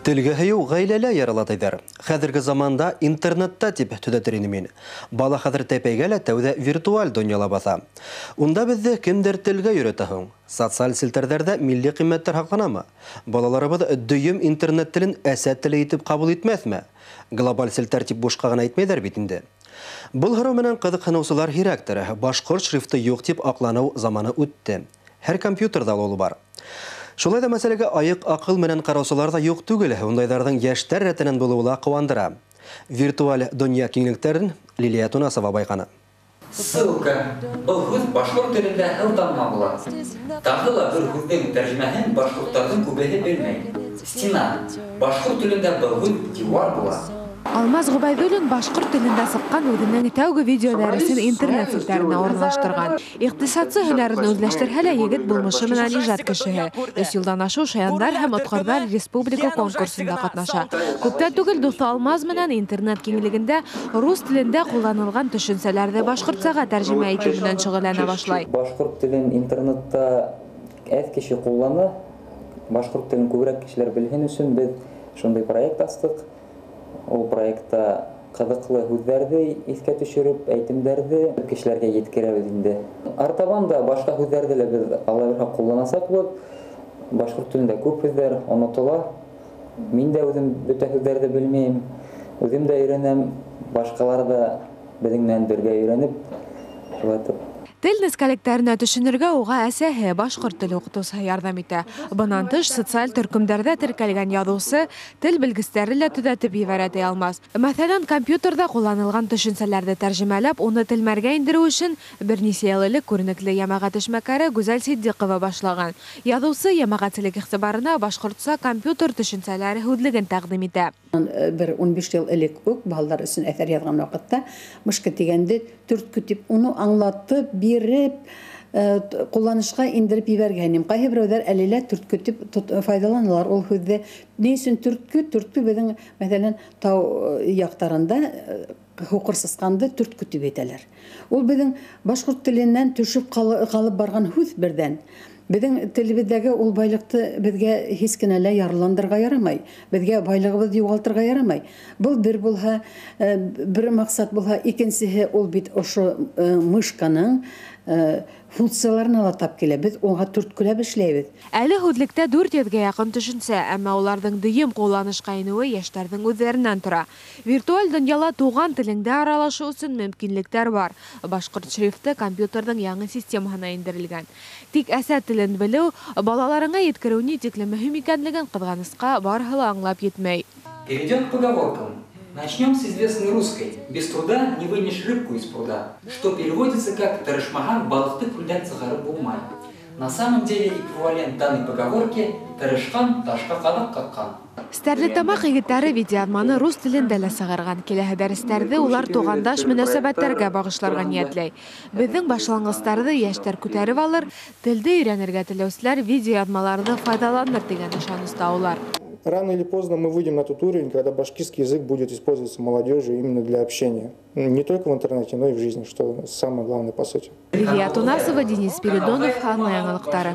Телгә һөйөү ғаиләлә ярала, тиҙәр. Хәҙерге заманда интернетта, тип төҙәтер инем мин. Бала хәҙер тәпәйгә лә тәүҙә виртуаль донъяла баҫа. Унда беҙҙе кемдер телгә өйрәтә һуң? Социаль селтәрҙәрҙә милли ҡиммәттәр һаҡланамы? Балаларыбыҙ дөйөм интернет телен әсә теле итеп ҡабул итмәҫме? Глобаль селтәр тип бушҡа ғына әйтмәйҙәр бит инде. Был һорау менән ҡыҙыҡһыныусылар һирәктер. Башҡорт шрифты юҡ тип аҡланыу заманы үтте. Һәр компьютерҙа ул бар. Шулай да мәсьәләгә айыҡ аҡыл менән ҡараусылар ҙа юҡ түгел. Ундайҙарҙың йәштәр рәтенән булыуы ла ҡыуандыра. Виртуаль донъя киңлектәрен Лилия Тунасова байҡаны. Ссылка. Был һүҙ башҡорт телендә һылтама була. Тағы ла бер һүҙҙең тәржемәһен башҡорттарҙың күбеһе белмәй. Стена. Башҡорт телендә был һүҙ диуар була. Алмаз Ғөбәйҙуллин башҡорт телендә сыҡҡан үҙенең тәүге видео дәресен интернет селтәренә урынлаштырған. Иҡтисадсы һөнәрен үҙләштерһә лә, егет булмышы менән ижад кешеһе. 3 йылдан ашыу «Шаяндар һәм отҡорҙар» республика конкурсында ҡатнаша. Күптән түгел дуҫы Алмаз менән интернет киңлегендә рус телендә ҡулланылған төшөнсәләрҙе башҡортсаға тәржемә итеү менән шөғөлләнә башлай. Башҡорт телен интернетта әҙ кеше ҡуллана. Башҡорт телен күберәк кешеләр белһен өсөн беҙ шундай проект астыҡ. Ул проектта ҡыҙыҡлы һүҙҙәрҙе иҫкә төшөрөп, әйтемдәрҙе кешеләргә еткерәбеҙ инде. Артабан да башҡа һүҙҙәрҙе лә беҙ, Алла бирһә, ҡулланасаҡбыҙ. Башҡорт телендә күп һүҙҙәр онотола. Мин дә үҙем бөтә һүҙҙәрҙе белмәйем. Үҙем дә өйрәнәм, башҡалар да беҙҙең менән бергә өйрәнеп, шулай итеп. Тел нескәлектәренә төшөнөргә уға әсәһе, башҡорт теле уҡытыусыһы ярҙам итә. Бынан тыш, социаль төркөмдәрҙә теркәлгән яҙыусы, тел белгестәре лә төҙәтеп ебәрә, ти Алмаз. Мәҫәлән, компьютерҙа ҡулланылған төшөнсәләрҙе тәржемәләп, уны телмәргә индереү эшен бер нисә йыл элек күренекле йәмәғәт эшмәкәре Гүзәл Ситдиҡова башлаған. Яҙыусы йәмәғәтселек иғтибарына башҡортса компьютер төшөнсәләре һүҙлеген тәҡдим итә. Бер 15 йыл элек үк балалар өсөн әҫәр яҙған ваҡытта мышка тигәнде төрткө тип уны аңлатып биреп, ҡулланышҡа индереп ебәргәнем. Ҡайһы берәүҙәр әле лә төрткө тип файҙаланалар ул һүҙҙе. Ни өсөн төрткө? Төрткө беҙҙең, мәҫәлән, тау яҡтарында һуҡыр сысҡанды төрткө тип әйтәләр. Ул беҙҙең башҡорт теленән төшөп ҡалып барған һүҙ берҙән. Беҙҙең телебеҙҙәге ул байлыҡты беҙгә һис кенә лә ярландырырға ярамай. Беҙгә байлығыбыҙҙы юғалтырға ярамай. Был бер булһа, бер маҡсат булһа, икенсеһе ул бит ошо мышканың функцияларына ла тап килә. Беҙ уға төрткөләп эшләйбеҙ. Әле һүҙлектә 400-гә яҡын төшөнсә, әммә уларҙың дөйөм ҡулланышҡа инеүе йәштәрҙең үҙҙәренән тора. Виртуаль донъяла туған телеңдә аралашыу өсөн мөмкинлектәр бар. Башҡорт шрифты компьютерҙың яңы системаһына индерелгән. Тик әсә телен белеү, балаларыңа еткереү ни тиклем мөһим икәнлеген, ҡыҙғанысҡа, барыһы ла аңлап етмәй. Перейдем к поговоркам. Начнем с известной русской. Без труда не вынешь рыбку из пруда, что переводится как «тырышмаған балыҡты күлдән сығарып булмай». На самом деле эквивалент данной поговорки «тырышҡан ташҡа ҡаҙаҡ ҡаҡҡан». Стәрлетамаҡ егеттәре видеояҙманы рус телендә лә сығарған. Киләһе дәрестәрҙе улар туғандаш мөнәсәбәттәргә бағышларға ниәтләй. Беҙҙең башланғыстарҙы йәштәр күтәреп алыр, телде өйрәнергә теләүселәр видеояҙмаларҙы файҙаланыр тигән ышаныста улар. Рано или поздно мы выйдем на тот уровень, когда башкирский язык будет использоваться молодежью именно для общения. Не только в интернете, но и в жизни, что самое главное, по сути. Лилия Тунасова, Денис Спиридонов, Анна Яңалыҡтары.